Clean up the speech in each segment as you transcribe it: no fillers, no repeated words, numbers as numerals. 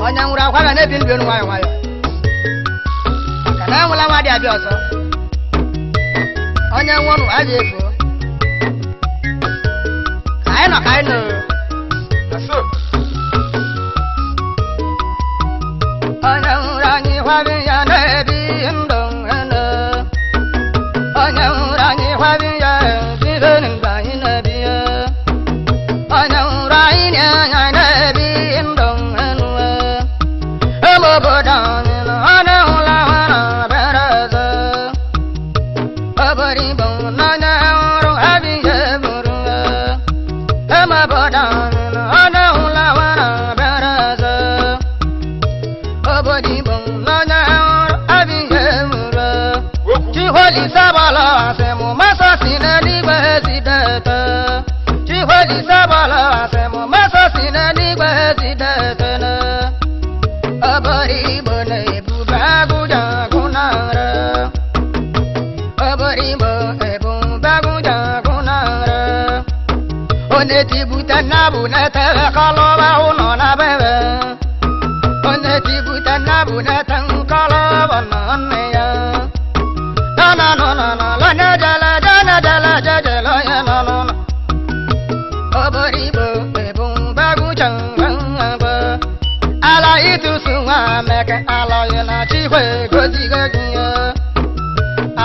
Onye nwụrụ akwa ga na-ebi ndụ nwayọ nwayọ. Maka na anwụla nwa dị abịa ọzọ. Onye nwụrụ abịa efu. Ka anyị nọ ka anyị nọ. Onye nwụrụ anyị hwabi ya na-ebi ndụ ndụ. Onye nwụrụ anyị hwabi ya ebi ndụ anyị na-ebi ya. Onye nwụrụ anyị na-ebi ndụ ndụ. Obodo anyị na onye nwụrụ anwụ na-abịara ọzọ. Obodo Igbo na onye nwụrụ abịghị eburu ya. Obodo anyị na onye nwụrụ anwụ na-abịara ọzọ. Obodo Igbo na onye nwụrụ abịghị eburu ya. Chiholisa bala asị mụ masa si n'eluigwe zidete. Chiholisa bala asị mụ masa si n'eluigwe zidete na. Obodo Igbo na-ebube agụja agụnara. Obodo Igbo ebube agụja agụnara. Onye tibute nnabụ na-etere kọlọba ụlọ na bebe. Onye tibute nnabụ na-ete nkọlọba na nne ya. Na na na na na la na jala jala jala jala ya na na na. Obodo Igbo ebube agụja agụnara. Ala ịtụsụ nwa meke ala ya na chikwe gozigo gị ya.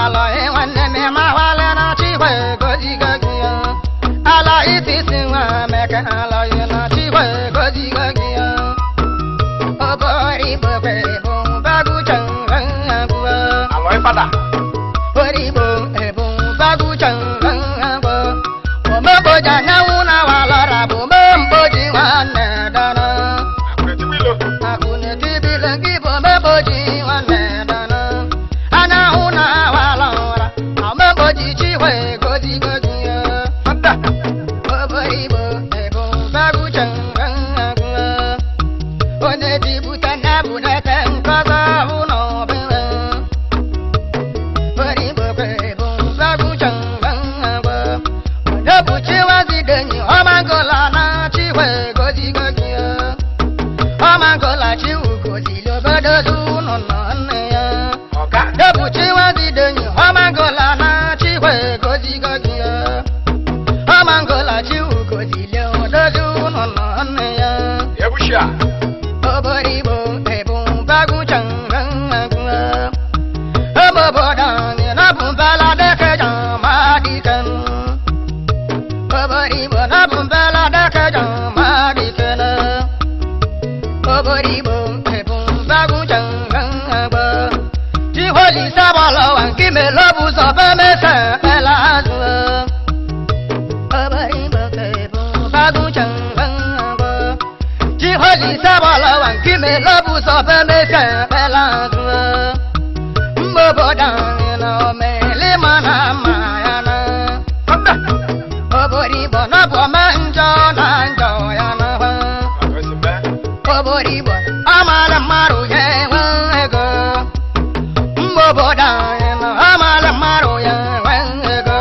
Ala nwanne m mawale na chikwe gozigo gị ya. Ala ịtụsụ nwa meke ala ya na chikwe gozigo gị ya. Obodo Igbo bụ bagụcha ngwa. Alọ fada. Obodo Igbo bụ bagụcha ngwa. Omegboja nyanwụ na walara bụ omemgboji nwanne dana. Akunetibile gị bụ omegboji nwanne dana. Anahụ na awala ụra, omegboji chikwe gozigozi ya. Fada. Obodo Igbo ebu bagụcha ngwa. Onye dibute na-ebunete nkọta ụlọ obere. Obodo Igbo ebu bagụcha ngwa. Onye bụ Chiwazidenyi ọmangola na chikwe gozigozi ya. Ọmangola chiwugozili obodo zunu nọ nne ya. Ọga. Onye bụ Chiwazidenyi ọmangola na chikwe gozigozi ya. Ọmangola chiwugozili obodo zunu nọ nne ya. Ebushia. Obodo Igbo ebu bagụcha ngwa. Obodo anyị na-abụ mbala dekeja ma dike. Obodo Igbo na-abụ mbala dekeja ma dike na. Obodo Igbo ebu bagụcha ngwa. Chiholisa bala nke mele bụ ụzọ bemese ela azụ. Obodo Igbo ebu bagụcha ngwa. Chiholisa bala nke mele bụ ụzọ bemese ela azụ. Obodo anyị na omele mana mma ya na. Fada. Obodo Igbo na bụ ọma njọ na njọ ya na. Akọsime. Obodo Igbo amala mmadụ ya enwe ego. Obodo anyị na amala mmadụ ya enwe ego.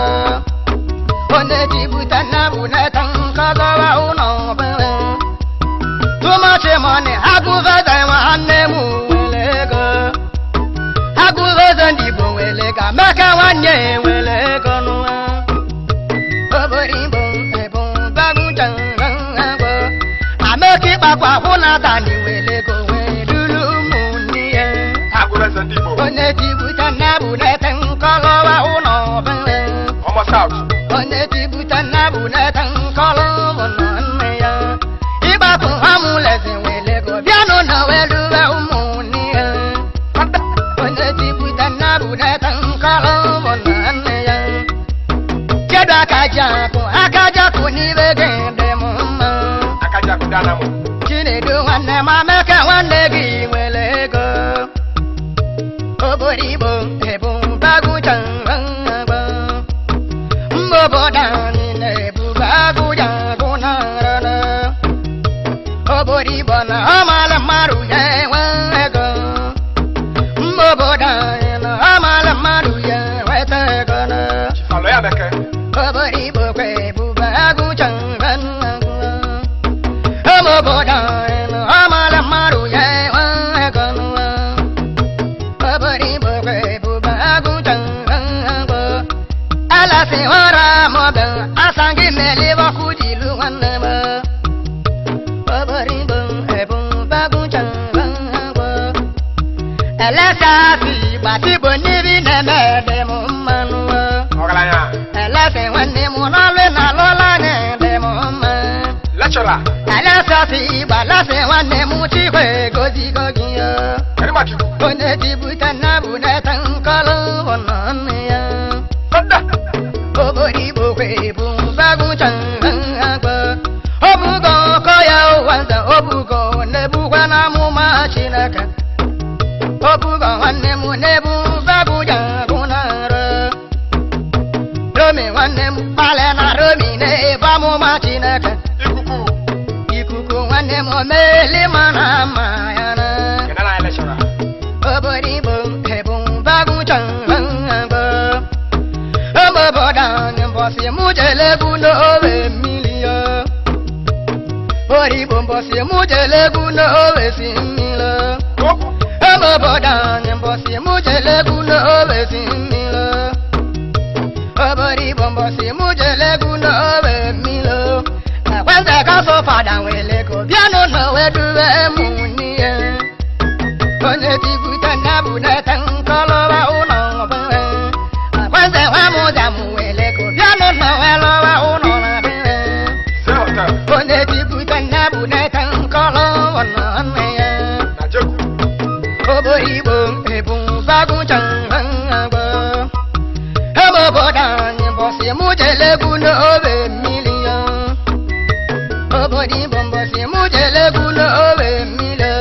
Onye jibute nna bụ neta nkọzọba ụlọ obere. Too much money, agụveze nwanne m nwere ego. Agụveze ndị Igbo nwere ego, Amaka nwanne nwere ego nụwa. Obodo Igbo ebu bagụcha ngwa. Amaka ịkpakwa hụ na tani nwere ego wee duru ụmụnne ya. Agụrụeze ndị Igbo. Onye jibute nna bụ nete nkọlọwa ụlọ obere. Ọmọ South. Onye jibute nna bụ nete nkọlọ ụlọ nne ya. Ịgbapụ amụleze nwere ego bịanụ na weluwe ụmụnne ya. Fada. Onye jibute nna bụ nete nkọlọ ụlọ nne ya. Kedu aka ji akụ aka ji akụ n'ibe gị dị m mma. Akaja kụdana m. Chinedu nwanne m Amaka nwanne gị nwere ego. Obodo Igbo ebu bagụcha ngwa. Obodo anyị na-ebube agụ. mele bakujilu nwanne m obodo Igbo ebu bagụcha elesa si gbati bụ n'ibi na-eme dị m mmanụ ọgaranya elesa nwanne m n'ọlụ na alụla anyị dị m mma lecturer elesa si gbalasa nwanne m chikwe gozigo gị ya kedu maka ikuku onye tibute nna bụ neta nkọlụ bụ nọ nne ya fada obodo Igbo kwe bụ bagụcha agba obugo ọkọ ya ụwa nza obugo na-ebukwa n'amụma Chineke obugo nwanne m na-ebu bagụja bụ na nrọ Romi nwanne m kpalị na Romi na-ebu amụma Chineke ikuku ikuku nwanne m omeli mana mma ya na kenara anyị lecturer obodo Igbo ebu bagụcha agba obodo anyị mbọsị mụ jelegwu n'owe mmiri ya Igbo mbọsị mụ jelegwu n'owe si mmiri okwu obodo anyị mbọsị mụ jelegwu n'owe si mmiri obodo Igbo mbọsị mụ jelegwu n'owe mmiri ekwenze ka so fada nwele ko bịanụ n'owe duwe mụ n'ihe onye tibute nna bụ nete nkọlọba ụlọ ọbụla akwenze nwa mụ zamụ nwele ko bịanụ n'owe lọba ụlọ na bịa se hotel onye tibute nna bụ nete nkọlọ ụlọ nne ya na jegu obodo Igbo ebu bagụcha agba obodo anyị mbọsị mụ jelegwu n'owe mmiri ya obodo Igbo mbọsị mụ jelegwu n'owe mmiri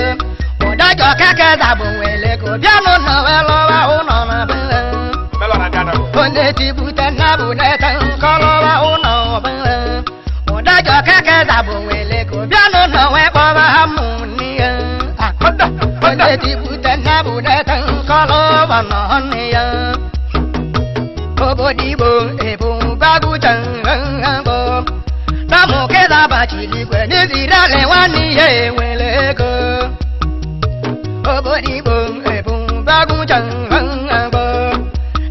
ụdajọ keke zabụ nwele ko bịanụ n'owe lọwa ụlọ na be melọ na ndị anabụ onye tibute nna bụ nete nkọlọwa ụlọ ọbụla ụdajọ keke zabụ nwele ko bịanụ n'owe kpọba mụ nne ya fada fada onye tibute nna bụ nete nkọlọwa nọ nne ya obodo Igbo ebu bagụcha mbụ namụkezabachiligwe n'izirale nwanne ya enwere ego obodo Igbo ebu bagụcha mbụ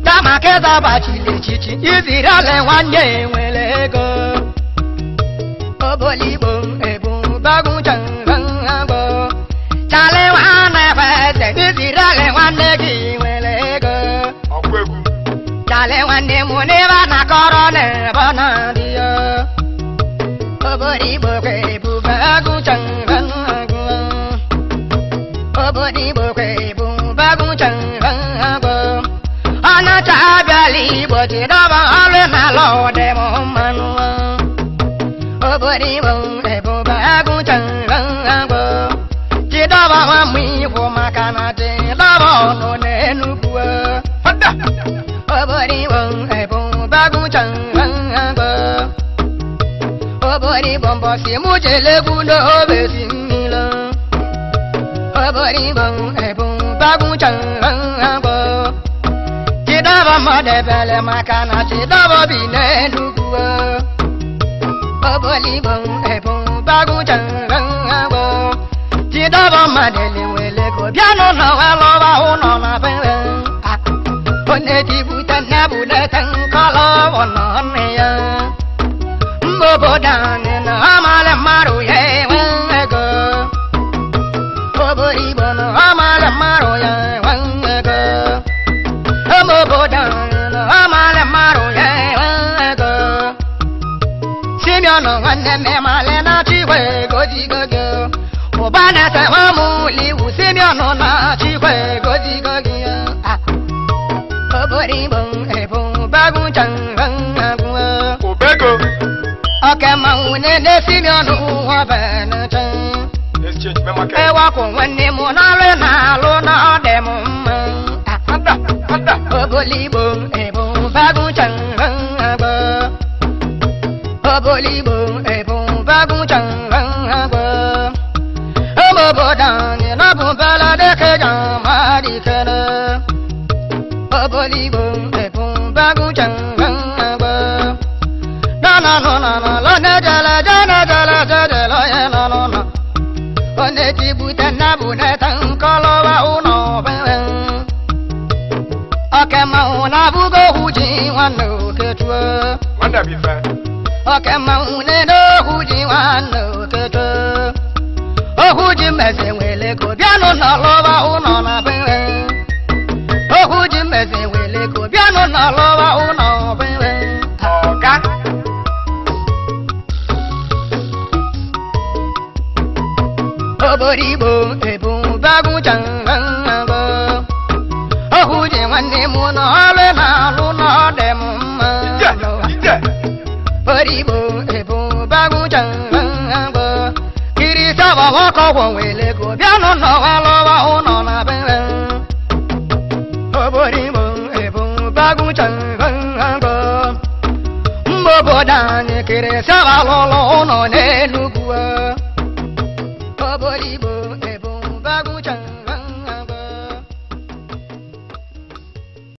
damakezabachili chichi izirale nwanne enwere ego obodo Igbo ebu bagụcha mbụ chale nwanne kweze n'izirale nwanne gị nwere ego ọgwụ egwu chale nwanne m n'ebe a na-akọrọ n'ebe ọ na-adị ya obodo Igbo kwe ebube agụcha agụ obodo Igbo kwe ebube agụcha agụ ọnacha abịala Igbo chidọba ọlụ n'ala ọdị m mmanụ obodo Igbo ebube agụcha agụ chidọba nwamụ ikwu maka na chidọba ọnụ n'Enugwu fada obodo Igbo ebu bagụcha agụ obodo Igbo mbọsị mụ jelegwu n'obe si mmiri obodo Igbo ebu bagụcha agụ chidọba mmadụ ebele maka na chidọba bi n'Enugwu obodo Igbo ebu bagụcha agụ chidọba mmadụ elinwele ko bịanụ n'ụwa lọba ụlọ na be onye tibute nne bụ nete nkọlọ ụlọ nne ya mba obodo anyị na amalị mmadụ ya enwe ego obodo Igbo na amalị mmadụ ya enwe ego mba obodo anyị na amalị mmadụ ya enwe ego Simeon nwanne m ịmalị na Chikwe gozigo gị ụba na-ese nwa m liwu Simeon na Chikwe gozigo gị obodo Igbo ebu bagụcha agụ obego oke mmanwụ na-ene Simeon ụwa benacha exchange me market ewakwu nwanne m n'alụ na-alụ na ọ dị m mma fada fada obodo Igbo ebu bagụcha agụ obodo Igbo ebu bagụcha agụ obodo anyị nọbụ beladeke jamadikere obodo Igbo ebu bagụcha agụ na na na na na la na jala jana jala jala ya na na na onye tibute nna bụ nete nkọlọwa ụlọ bere oke mmanwụ na-abụgo ohu ji nwanne okechuo nwanne bụ ife Oke mmanwụ n'okwu ji nwanne okeke. Okwu ji mmezi nwere ego bịanụ n'ọlụba ụnọ na bere. Okwu ji mmezi nwere ego bịanụ n'ọlụba ụnọ bere. Ọga. Obodo Igbo ebu bagụchango. Okwu ji nwanne m n'ọlụ na-alụ n'ọdị m mma. Ije. Ije. Obodo Igbo ebu bagụchango. Kiri saba wakọgwọ nwere ego bịanụ n'ọwa lụwa ụnọ na bere. Obodo Igbo ebu bagụchango. Mba obodo anyị kiri saba lụlụ ụnọ n'Enugwu. Obodo Igbo